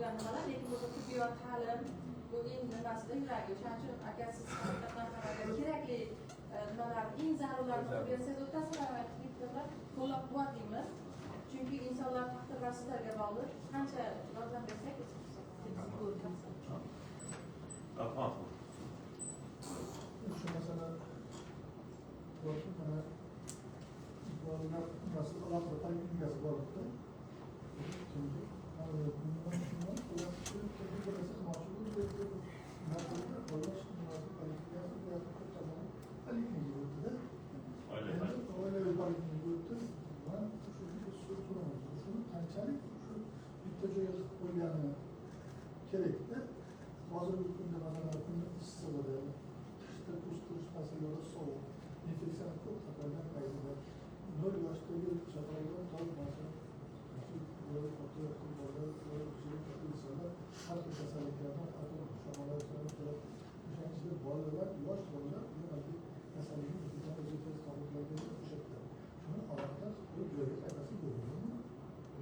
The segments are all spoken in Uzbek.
bo'lgan nimalar, lekin bu tibbiyot, ta'lim bu eng nimasida, yuragi. O'shaning uchun, aka, siz haqiqatdan ham agar kerakli nimalarni, eng zarurlarini qilib bersangiz, o'tasizlar va Twitterda qo'llab quvvatlaymiz, chunki insonlar taqdirlari sizlarga bog'liq. Qancha yordam bersak. Rahmat. Shu masala borki, mana bolalar nimasi, alohida poliklinikasi bor-da. Chunki bundan ular bir narsa qilmoqchi bo'ldi, bolalar nimasi poliklinikasi, bu yoqda ko'p tomoni poliklinika o'tdida. Oila Endi oilaviy poliklinika o'tdi. Man shu so'ramoqchi, shuni qanchalik shu bitta joyga qilib qo'ygani kerakda. Hozirgi kunda, masalan, kunni issig'ida, qishda kuz fasllarda sovuq, infeksiyani ko'p tarqalgan paytida 0 yoshdagi chaqaloqlar to, masalan, o'rta yoshli bolalar, insonlar har xil kasalliklardan, har xil shamollashlardan turib, o'shaning ichida bolalar, yosh bolalar balki kasallikni o'zidan o'zi tez qabul qiladi o'sha yerda. Shuni alohida qo'yib, joyga qaytasi bo'ladimi?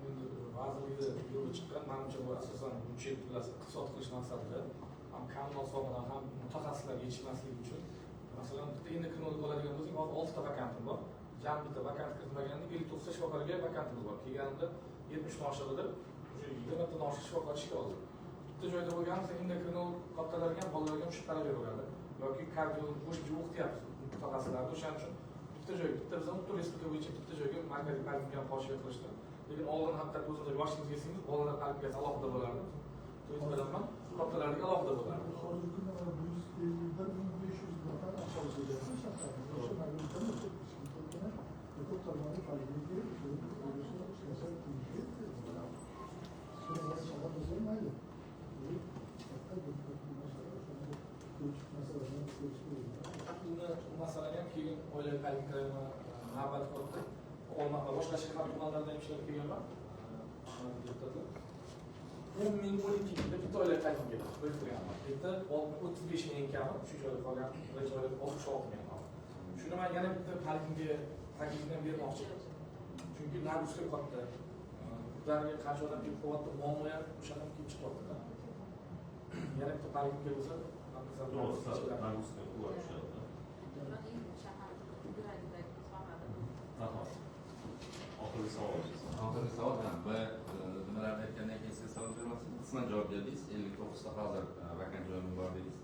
Endi vazirlikda yo'li chiqqan, manimcha, bu asosan byudjet iqtisod qilish maqsadida, ham kommunal sohadan, ham mutaxassislar yetishmasligi uchun. Masalan, bitta endokrinolog oladigan bo'lsak, hozir oltita vakantim bor. Jami bitta vakant kiritilmaganda 59 ta shifokorga vakantimiz bor. Kelganimda 70 ta oshiq edi, уже 20 tadan oshiq shifokor ishga oldi. Bitta joyda bo'lganmiz, endokrinolog kattalarga ham, bolalarga ham tushib qaraveradi yoki kardiolog qo'shimcha o'qityapmiz mutaxassislarni. O'shaning uchun bitta joy, bitta bizani butun respublika bo'yicha bitta joyga, markaziy poliklinikani qoshiga qilishdi. Lekin oldin haqiqatda o'zimiz yoshligimizga eslasangiz, bolalar poliklinikasi alohida bo'lardi, то есть bilaman, kattalarniki alohida bo'lardi. Hozirgi kunda mana 151 500 nafar aholi bo'lyapti shaharda. O'sha nagruzadan o'sha kichkintoygina ko'p tarmoqli poliklinika ishlasa. Shahar bo'lsa mayli. Bu katta bir masala, o'shani ko'rish masalasini ko'rish kerak. Uni, bu masalani ham keyin oilaviy poliklinikalar navbat qildi. Olma va boshqa shahar tumanlarida ham ishlab kelganman. Deputatlar, 10 000, 12 mingda bitta oilaviy poliklinika biriktirganman. Bu yerda 35 ming eng kami, uchinchi oyda qolgan, birinchi oyda 66 ming. Shuni man yana bitta poliklinika taklifini ham bermoqchi, chunki нагрузка katta. Ularga qancha odam kelib qolyapti, muammo ham o'shandan kelib chiqyaptida. Yana bitta poliklinika bo'lsa. To'g'ri, нагрузка quvvat tushadi. Shahar yuragidagi sohada. Rahmat. Oxirgi savol. Oxirgi savol ham bu nimalarni aytgandan keyin siz savol bermoqchisiz, qisman javob berdingiz. 59 ta hozir vakant joyim bor dedingiz,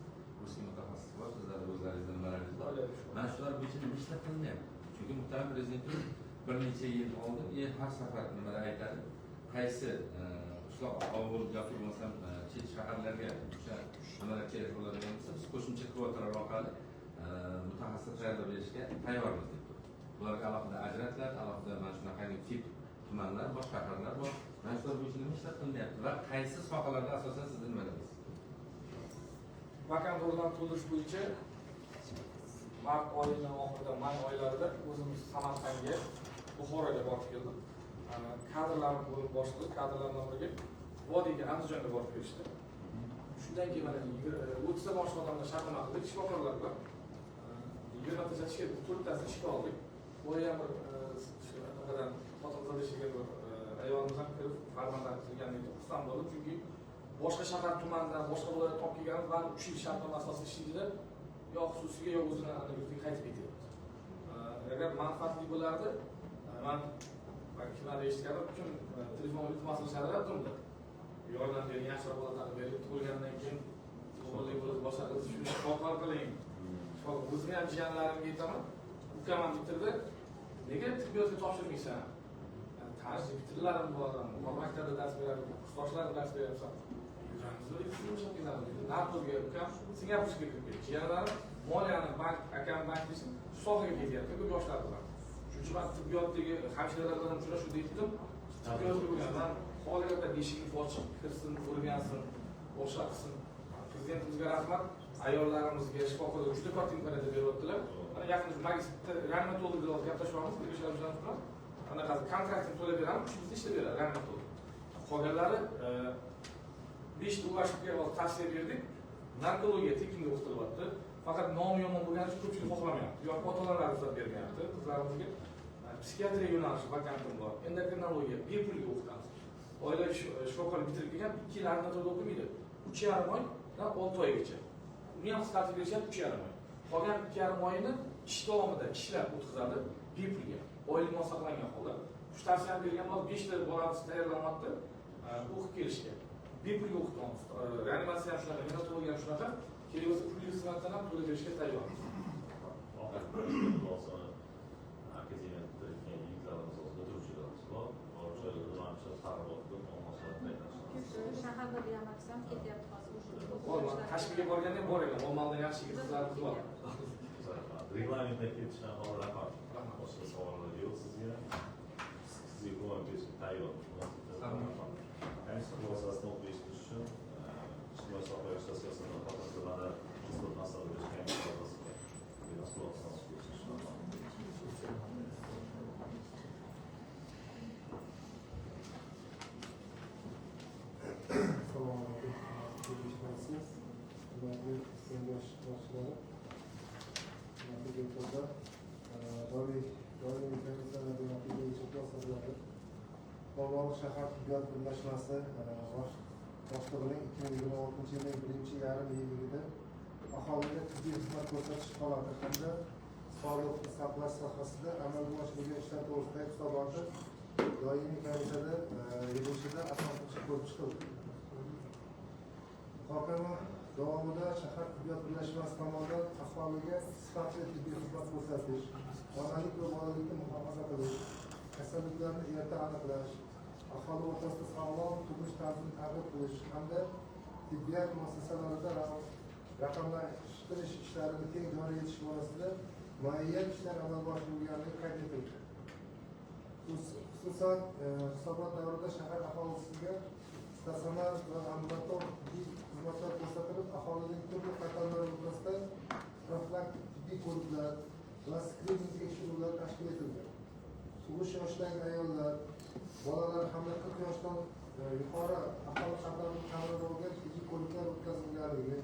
узкий mutaxassis bor, sizlarda o'zlaringizda nimalaringiz bor. Mana shular bo'yicha nima ishlar qilinyapti? Chunki muhtaram prezidentimiz bir necha yil oldin har safar nimalar aytadi, qaysi qishloq, ovul yoki bo'lmasam chet shaharlarga o'sha nimalar kerak bo'ladigan bo'lsa, biz qo'shimcha kvotalar orqali mutaxassis tayyorlab berishga tayyormiz deb turibdi. Bularga alohida ajratiladi, alohida mana shunaqangi tip tumanlar bor, shaharlar bor. Mana shular bo'yicha nima ishlar qilinyapti va qaysi sohalarda asosan sizni nima deysiz? Vakant o'rinlarni to'ldirish bo'yicha mart oyini oxirida, may oylarida o'zimiz Samarqandga, Buxoroga borib keldim. Kadrlar bo'lib boshlig'i kadrlar bilan birga vodiyga, Andijonga borib kelishdi. Shundan keyin mana 30 tadan oshiq odamlar shartnoma qildik shifokorlar bilan. 20 tacha ishga, to'rttasini ishga oldik. Boya ham bir shu anaqadan xotin qizlar ishiga bir ayolimiz ham kirib, farzandlar qilganligiga xursand bo'ldim, chunki boshqa shahar, tumandan, boshqa viloyatdan olib kelganimiz baribir 3 yil shartnoma asosida ishlaydida, yo xususiyga, yo o'zini ana yurtiga qaytib ketyapti. Agar manfaatli bo'lardi, man kimlarni eshitganim kim telefon iltimos qilishadi turdi, yordam bering, yaxshiroq holatlarni bering, tug'ilgandan keyin o'g'illik bo'lib, boshqa qilib, shuni shifokor qiling. Shifokor. O'zimni ham jiyanlarimga aytaman, ukam ham bitirdi, nega tibbiyotga topshirmaysan? Yani tanish bitirlarim bor, maktabda dars beradi, kursdoshlarim dars beryapsan, yuramiz, narkozga. Ukam Singapurga kirib ketdi, jiyanlarim moliyani, bank, akam bank shu sohaga ketyapti ko'p yoshlar bilan. Shuning uchun man tibbiyotdagi hamshiralar bilan uchrashuvda aytdim, tibbiyotga bo'lgan man xohlaganlar eshigini ochiq, kirsin, o'rgansin, boshqa qilsin. Prezidentimizga rahmat, ayollarimizga, shifokorlarga juda katta imkoniyat beryaptilar. Mana yaqinda magistr reanimatolog bilan gaplashyapmiz, bilan anaqasi kontraktini to'lab beramiz, 3 yilda ishlab beradi reanimatolog. Qolganlari beshta UHga hozir tavsiya berdik. Narkologiya tekinga o'qitilyapti, faqat nomi yomon bo'lgani uchun ko'pchilik xohlamayapti yoki ota onalar ruxsat bermayapti qizlarimizga. Psixiatriya yo'nalishi vakantim bor, endokrinologiya bepulga o'qitamiz. Oilaviy shifokorlik bitirib kelgan, 2 yil ordinaturada o'qimaydi. 3,5 oydan 6 oygacha. Uni ham qisqartirib berishyapti 3,5 oy. Qolgan 2,5 oyini ish davomida ishlab o'tkazadi bepulga. Oylik saqlangan holda. Shu tavsiyani bergan bo'lib 5 ta bolamiz tayyorlanyapti, o'qib kelishga. Bepulga o'qitamiz. Reanimatsiya ham shunaqa, neonatologiya ham shunaqa. Kerak bo'lsa pulli xizmatdan ham to'lab berishga tayyormiz. Akademiyada bitirgan yigitlarimiz hozir bitiruvchilarimiz bor. Shaharda ham aksam ketyapti hozir o'sha. Toshkentga borganda ham bor ekan, Olmaliqda yaxshi yigitlarimiz bor. Reglamentda ketishdan hozir rahmat. Boshqa savollar yo'q sizga. Sizga ko'mak berishga tayyor. Komissiya xulosasini o'qib eshitish uchun ijtimoiy soha yoshlar siyosati va xotin-qizlar sport masalalari bo'yicha komissiya a'zosiga xulosani o'qib eshitish uchun. Assalomu alaykum, hurmatli hurmatli kengash boshchilari, hurmatli deputatlar, doimiy komissiyalarning natija bo'yicha xulosalari Olmaliq shahar tibbiyot birlashmasi boshlig'ining 2026-yilning birinchi yarim yilligida aholiga tibbiy xizmat ko'rsatish holati hamda sog'liqni saqlash sohasida amalga oshirilgan ishlar to'g'risidagi hisoboti doimiy komissiyada yig'ilishida asosli ko'rib chiqildi. Muhokama davomida shahar tibbiyot birlashmasi tomonidan aholiga sifatli tibbiy xizmat ko'rsatish, onalik va bolalikni muhofaza qilish, kasalliklarni erta aniqlash, aholi o'rtasida sog'lom turmush tarzini targ'ib qilish hamda tibbiyot muassasalarida raqamlashtirish ishlarini keng joriy etish borasida muayyan ishlar amalga oshirilganligi qayd etildi. Xususan, hisobot davrida shahar aholisiga statsionar va ambulator tibbiy xizmatlar ko'rsatilib, aholining turli qatlamlari o'rtasida profilaktik tibbiy ko'riklar va skrining tekshiruvlar tashkil etildi. Tug'ish yoshidagi ayollar, bolalar hamda 40 yoshdan yuqori aholi qatlamini qamrab olgan tibbiy ko'riklar o'tkazilganligi,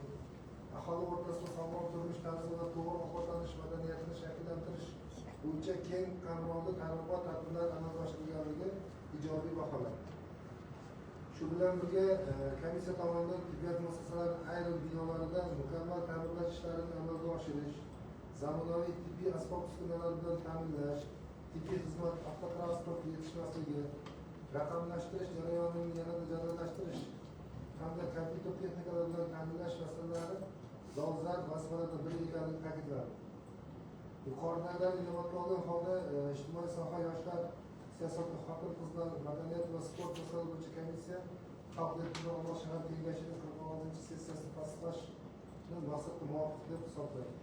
aholi o'rtasida sog'lom turmush tarzi va to'g'ri ovqatlanish madaniyatini shakllantirish bo'yicha keng qamrovli targ'ibot tadbirlari amalga oshirilganligi ijobiy baholandi. Shu bilan birga komissiya tomonidan tibbiyot muassasalarining ayrim binolarida mukammal ta'mirlash ishlarini amalga oshirish, zamonaviy tibbiy asbob-uskunalar bilan ta'minlash, tibbiy xizmat avtotransporti yetishmasligi, raqamlashtirish jarayonini yanada jadallashtirish hamda kompyuter texnikalari bilan ta'minlash masalalari dolzarb vazifalardan biri ekanligi ta'kidlandi. Yuqoridagilarni inobatga olgan holda ijtimoiy soha, yoshlar siyosati, xotin-qizlar, madaniyat va sport masalalari bo'yicha komissiya Xalq deputatlari Olmaliq shahar kengashining 46-sessiyasini tasdiqlashni maqsadga muvofiq deb hisoblaydi.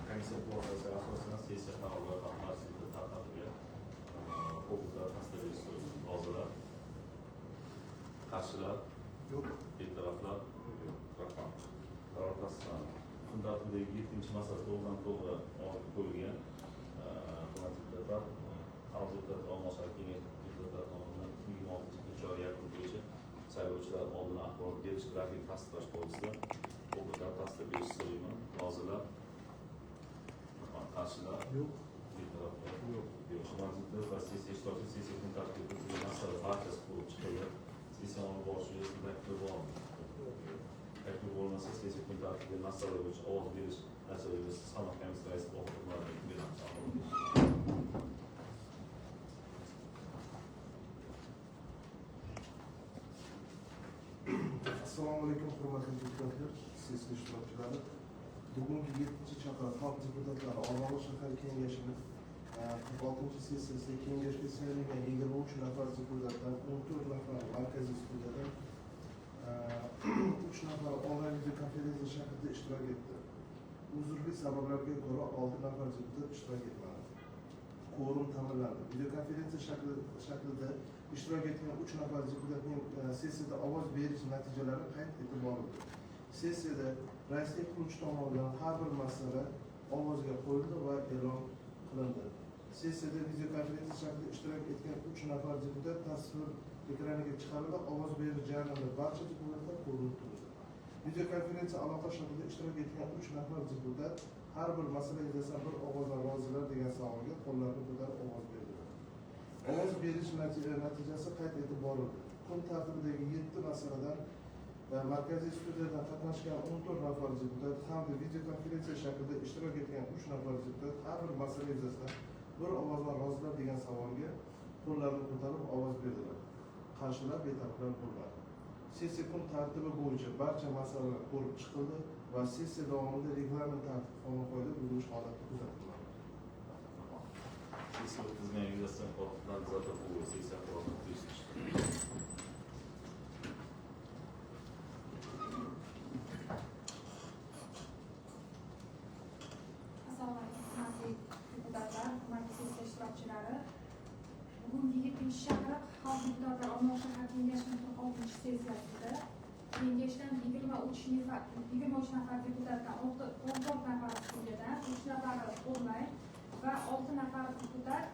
Komissiya xulosasiga asosan sessiya qarorlari tartibida tarqatilgan. Huquqlar tasdiqlash rozilar, qarshilar yo'q, betaraflar yo'q. Rahmat. Qaror tasdiqlandi. Kun tartibidagi 7-masala to'g'ridan to'g'ri olib qo'yilgan. Hurmatli deputatlar, xalq deputatlari Olmaliq shahar kengashi deputatlari tomonidan 2026-yil oy yakuni bo'yicha saylovchilar oldin axborot berish grafiki tasdiqlash to'g'risida huquqlar tasdiq berish so'rayman. Rozilar, qarshilar yo'q, betaraflar yo'q. Hurmatli deputatlar, sessiya ishtirokchilari, sessiya kun tartibidagi masala barchasi ko'rib chiqildi. Sessiya olib borish yuzasidan taklif bormi? Taklif bo'lmasa, sessiya kun tartibidagi masala bo'yicha ovoz berish natijalari sanoq komissiyasi raisi Botir beramiz. Assalomu alaykum, hurmatli deputatlar, sessiya ishtirokchilari. Bugungi 7-chaqiriq xalq deputatlari Olmaliq shahar kengashining 46-sessiyasida kengashga saylangan 23 nafar deputatdan 14 nafar markaziy studiyadan 3 nafar onlayn videokonferensiya shaklida ishtirok etdi. Uzrli sabablarga ko'ra 6 nafar deputat ishtirok etmadi. Kvorum ta'minlandi. Videokonferensiya shaklida ishtirok etgan 3 nafar deputatning sessiyada ovoz berish natijalari qayd etib borildi. Sessiyada raislik qiluvchi tomonidan har bir masala ovozga qo'yildi va e'lon qilindi. Sessiyada videokonferensiya shaklida ishtirok etgan 3 nafar deputat tasvir ekraniga chiqarildi. Ovoz berish jarayonida barcha deputatlar ko'rinib turdi. Videokonferensiya aloqa shaklida ishtirok etgan 3 nafar deputat Har bir masala yuzasidan bir ovozdan rozilar degan savolga qo'llarni ko'tarib ovoz berdilar. Ovoz berish natijasi qayd etib borildi. Kun tartibidagi 7 masaladan markaziy studiyadan qatnashgan 14 nafar deputat hamda videokonferensiya shaklida ishtirok etgan 3 nafar deputat har bir masala yuzasidan bir ovozdan rozilar degan savolga qo'llarni ko'tarib ovoz berdilar. Qarshilar, betaraflar bo'lmadi. Sessiya kun tartibi bo'yicha barcha masalalar ko'rib chiqildi va sessiya davomida reglament tartib qonun-qoida buzilish holati kuzatilmadi. Sessiya o'tkazilgan yuzasidan kotiblar kuzatuv sessiya axborotini tekshirishdi. Assalomu alaykum, hurmatli deputatlar, hurmatli sessiya ishtirokchilari. Bugungi 7-chaqiriq Xalq deputatlari Olmaliq shahar kengashining 46-sessiyasida kengashdan 23 nafar deputatdan 14 nafari studiyadan, 3 nafari onlayn va 6 nafar deputat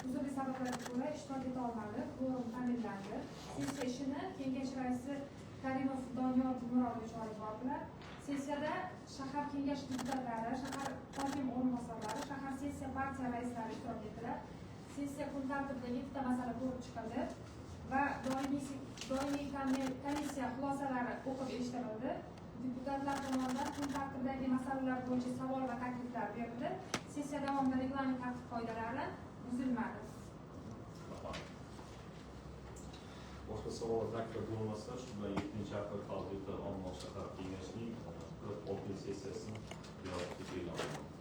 uzrli sabablarga ko'ra ishtirok eta olmadi. Kvorum ta'minlandi. Sessiya ishini kengash raisi Karimov Doniyor Murodovich olib bordilar. Sessiyada shahar kengash deputatlari, shahar hokim o'rinbosarlari, shahar sessiya partiya raislari ishtirok etdilar. Sessiya kun tartibida 7 ta masala ko'rib chiqildi va doimiy komissiya xulosalari o'qib eshittirildi. Deputatlar tomonidan kun tartibidagi masalalar bo'yicha savol va takliflar berildi. Sessiya davomida reglament tartib qoidalari buzilmadi. Boshqa savol va taklif bo'lmasa, shu bilan 7-chaqiriq Xalq deputatlari Olmaliq shahar kengashining 46-sessiyasini yopiq deb e'lon qilaman.